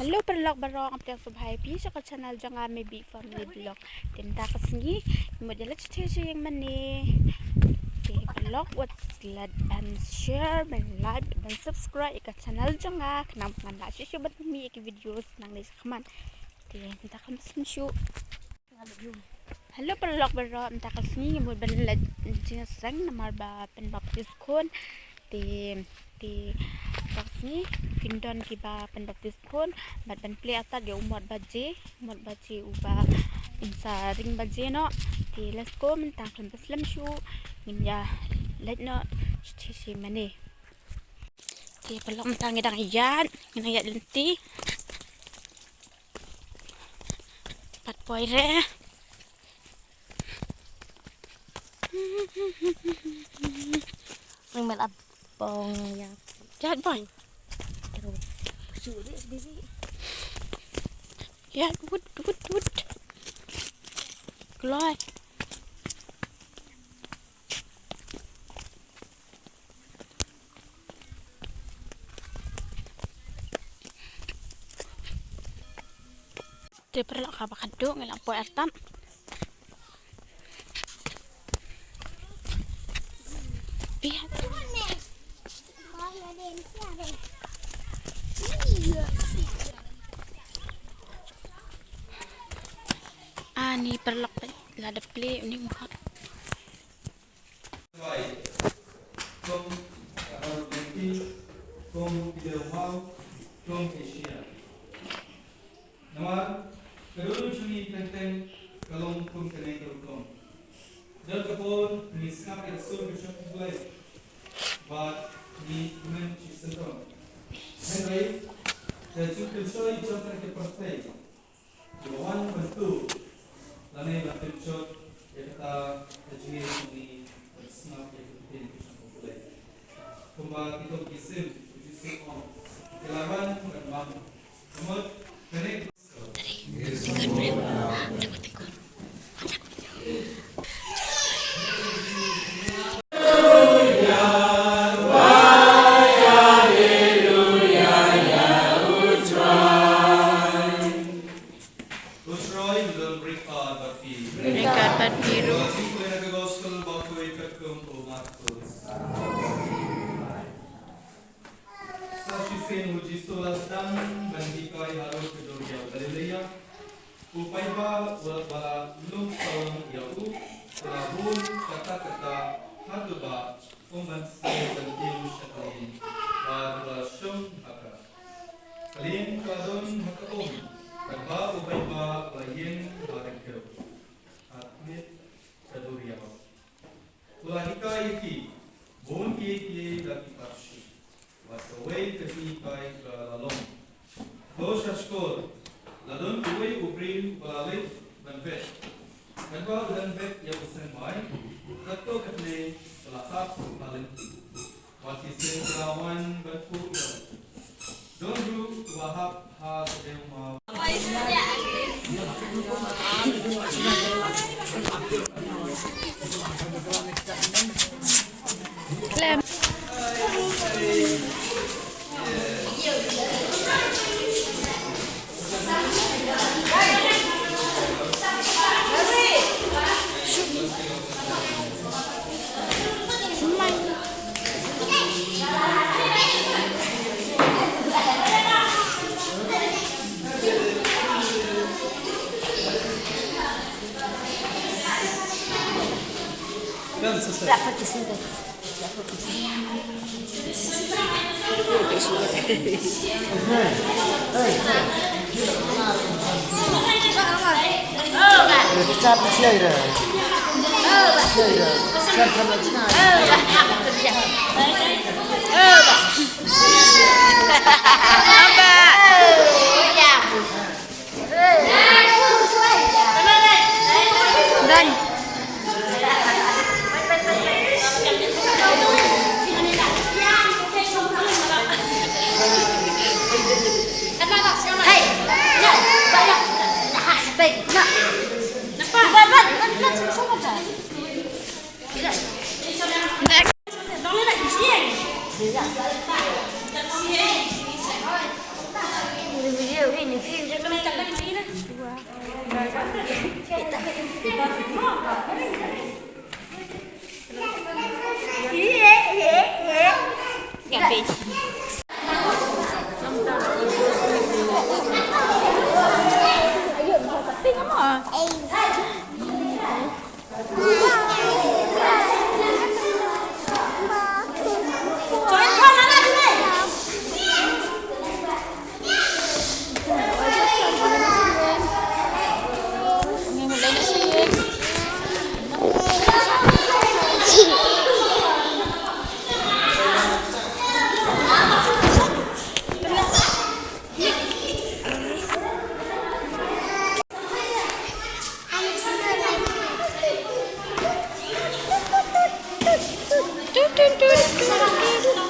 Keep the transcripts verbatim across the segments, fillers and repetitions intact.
Hello paralok baroh, nga pdiang sngewbha ïa phi sha ka channel jong nga Maybe Family Vlog. Te mynta ka sngi ngi mut ïa leit sha sha ïing mane. Te paralok wat lait ban share, ban like, ban subscribe ïa ka channel jong nga khnang ba ngan lah shuh shuh ban pynmih ïa ki videos nangne shakhmat. Te mynta khlem sngewsih. Hello paralok baroh, mynta ka sngi ngi mut ban leit jingïaseng namar ba pynbaptis khun. Te te ka sngi kin don kiba pynbaptis khun bad ban plie atat ïa u mot baje, mot baje uba in sa ring baje noh. Te let's go, mynta khlem pynslem shuh, ngin ïa leit noh sha sha mane. Te paralok mynta ngi dang ïaid, ngi dang ïaid lynti. Pat poi re. Ring mel ap bong ya. Jat bong. Terus. Shu deh sendiri. Ya, wut, wut, wut. Keluar. Te paralok, haba khadduh ngi la poi artat. Biang. Ani paralok, la dep plie ni muka. Kum ki dewmaw, kum ki shiah. Namar ka dohnud jong ngi teng teng ka long kum kane ka rukom. Don ka por ngi sngap ïa ka sur ka jong U Blei bad ngi kmen shisyndon. Hynrei ka jingpynshoi jong kane ka pyrthei Ki la wan ban tuh lane ban pynjot ïa kata ka jingïaid jong ngi ban sngap ïa ka ktien ka jong U Blei. Kumba ki tong ki sim, u Jisu u ong, ki la wan ban mang. Ka mut kane ka U Trai un don ryngkat bad phi. Ryngkat bad phi ruh. Ka gospel ba kawei katkum u Markos. Sa shisien u Jisu u la sdang ban hikai harud ka duriaw Galilea. U paidbah u la lum sawdong ïa u, u la bun katta katta ha ka bah, um ban sngewthuh ïa u sha ka lieng, bad u la shong ha ka. Ka lieng ka la don ha ka um, katba u paidbah u la ïeng ha ryngkew, ha khmih ka duriaw. U la hikai ïa ki bun kiei kiei da ki parshi. Bad kawei ka jinghikai ka la long. To sha shkor, la don uwei u briew uba la leit ban bet. Katba u dang bet ïa u seng mai, katto katne ka la hap ha lynti. Bad ki seng ki la wan ban khuh ïa u. Don ruh uba hap ha ka dewmaw.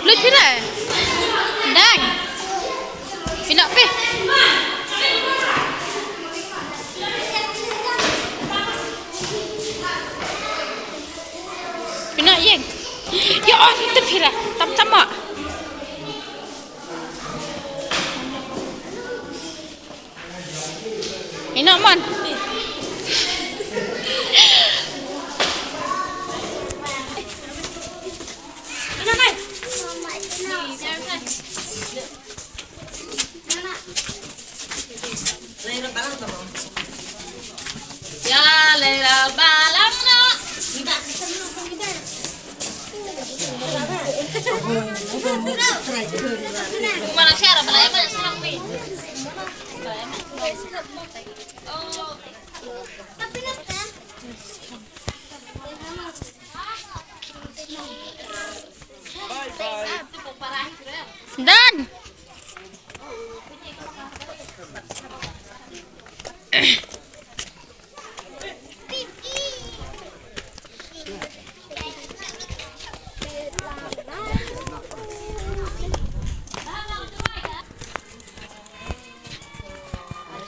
Lut phi la. Dang. Phi la phi. Phi la ïeng. Ya, oh, itu phi la. Tam tam mak. Ina man. Ya, lera balang na. Mana siara bala ya, bala siara ni. Done.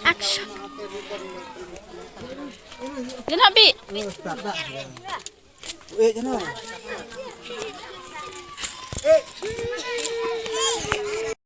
Action. Dia nak ambil. Eh, jangan.